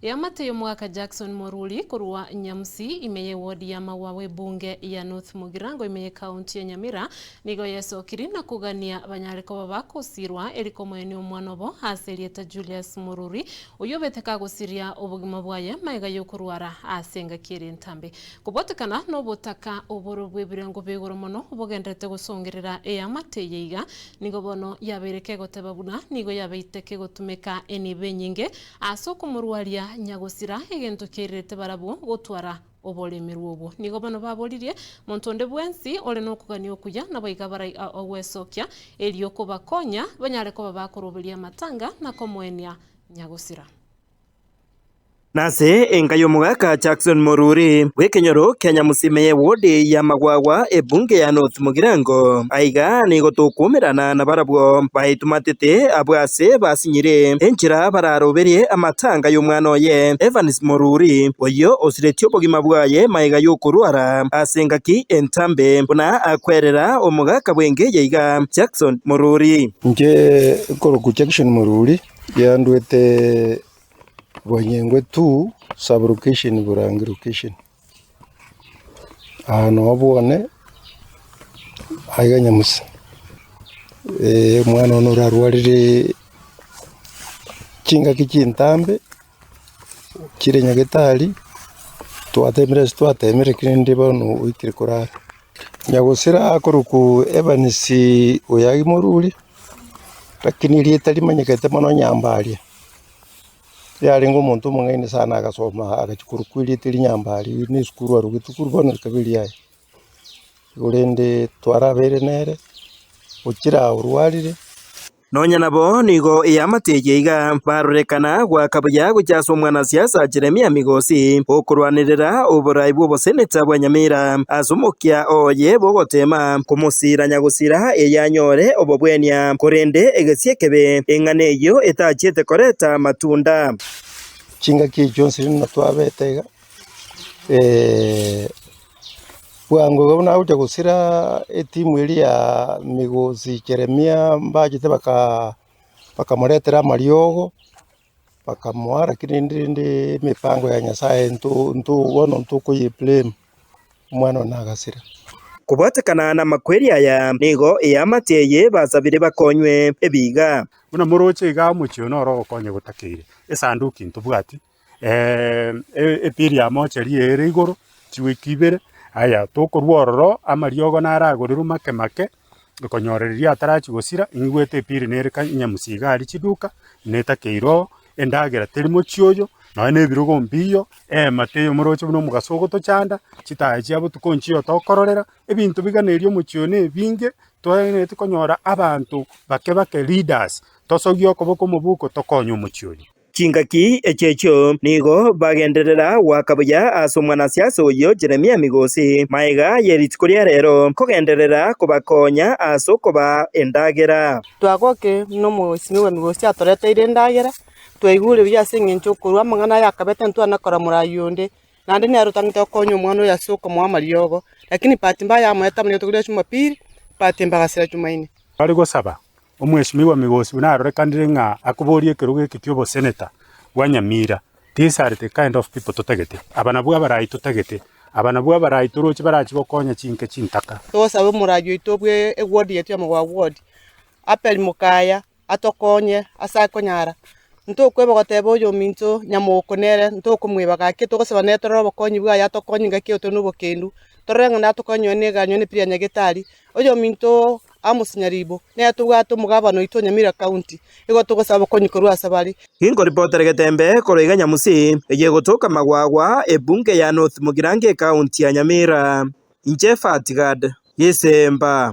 Eamate y'omogaka Jackson Moruri korwa Nyamusi ime y'ewodi ya Magwagwa ebunge ya North Mugirango ime y'ekaunti ya Nyamira nigo yesokiri na kogania banyare koba bakosirwa eri komoenia omwana obo ase erieta Julius Moruri oyio obete kagosiria obogima bwaye magega y'okorwara ase engaki ere entambe. Kobwatekana nobotaka oboro bw'ebirengo bia igoro mono bogendererete gosongerera eamate eye iga, nigo bono yabeire kegoteba buna nigo yabeite kegotumeka enibo enyinge ase okomorwaria nyagosira, egento kiairerete barabwo gotwara oboremerwa obwo. Nigo bono baboririe, Monto onde bwensi ore nokogania okuya naboigo abarai ogwesokia, erio kobakonya banyare koba bakoroberia amatanga na komoenia nyagosira. Nase enka y'omogaka Jackson Moruri bw'ekenyoro kia Nyamusime y'ewodi ya Magwagwa ebunge ya North Mugirango. Aiga nigo tokwumerana nabarabwo baetumatete abwo ase basinyire enchera bararoberie amatanga y'omwana oye Evans Moruri oyio osiretie obogima bwaye magega y'okorwara ase engaki entambe buna akwerera omogaka bw'enka eye iga Jackson Moruri. Inche nkorokwa Jackson Moruri, yandwete Bonyengwe two sub location Burangi location. Aa noo bwone aiga Nyamusi, omwana one orarwarire chingaki chintambe chire nyagetari, twatemire ase twatemire rende bono oikire korara. Nyagosira akorokwa Evans Oyagi Moruri, lakini erieta rimanyekete mono Nyambaria. Yarenge omonto omong'aini sana agasoma agachia korokwa erieta eria Nyambari na esukuru arogetwe korwa bono rikaba eriaye. Igo rende twarabeire nere, ochire aa orwarire. Nonya nabo nigo eamate eye iga barorekana goaka buya gochia ase omwanasiasa Jeremia Migosi, okorwanerera oborai bw'oboseneta bwa Nyamira ase omokia oye bw'ogoteema komosira nyagosira eye anyore obobwenia, korende egesie ekebe, eng'ana eyio etachiete koreta amatunda. Chingaki echio chionsi rende twabete iga. Bwango iga buna agocha gosira etimu eria ya Migosi Jeremia mbachete baka bakamoretera amariogo, bakamoa lakini rende rende emipango ya Nyasaye nto nto bono ntokoye blame, omwana one agasira. Kobwatekana namakweri aya, nigo eamate eye basabire bakonywe ebiiga. Buna moroche igaa omochie oyo noro ogokonya gotakeire, esanduki ntobwati, Epiri ya mocheri ere igoro chiwiki ibere, aya tokorwa ororo amariogo naragorerwe make make, okonyora riria atarachia gosira, ing'igwete epiri nere ka nyamusi iga aria chiduka, netakeire oo, endagera teri mochie oyo, nonye na ebirogo mbiyo, eema teiyo moroche buna omogaso ogotochanda, chitaya chia botuko nchiyo tokororera, ebinto biganerie omochie oyo na ebinge, toenereti konyora abanto bake bake leaders, tosogie okoboko omobuko tokonye omochie oyo. Chingaki echio echio nigo bagenderera goaka buya ase omwanasiasa oyio Jeremia Migosi, magega ye rituko ria rero kogenderera kobakonya ase okobaa endagera. Twagokire buna omosimiwa Migosi atoreteire endagera, twaigure buya ase eng'encho okorwa amang'ana aya akabete ntwana kora morai onde, naende nere otang'ete gokonya omwana oyo ase okomoa amariogo, lakini bahati mbaya amoete amariogo tokorire jumapili, bahati mbaya agasira jumaine. Bare gosaba Omweshimiwa Migosi buna arorekanire ng'a akoboria ekerogo eke ki'oboseneta bwa Nyamira, these are the kind of people totagete, aba nabwo abarai totagete, aba nabwo abarai toroche barachi gokonya chinke chintaka. Togosabe omorai oito bwe eward yaito ya Magwagwa ward, Abel Mokaya atokonye ase akonyara, ntokweba goteba oyominto nyamoko nere ntokomweba gaki togosaba nere torore obokonyi bwaye atokonye ngaki tore na obokendu, torore ng'a natokonye nonye na egari nonye na epira ya nyagetari, oyominto Amos Nyaribo, nere tobwate omogabana oito o Nyamira County, igo togosaba obokonyi korwa ase bare. Ginkoripotera getembe korwa iga Nyamusi, eye egotoka Magwagwa, ebunge ya North Mugirango ekaunti ya Nyamira. Inche Fatgad Gisemba.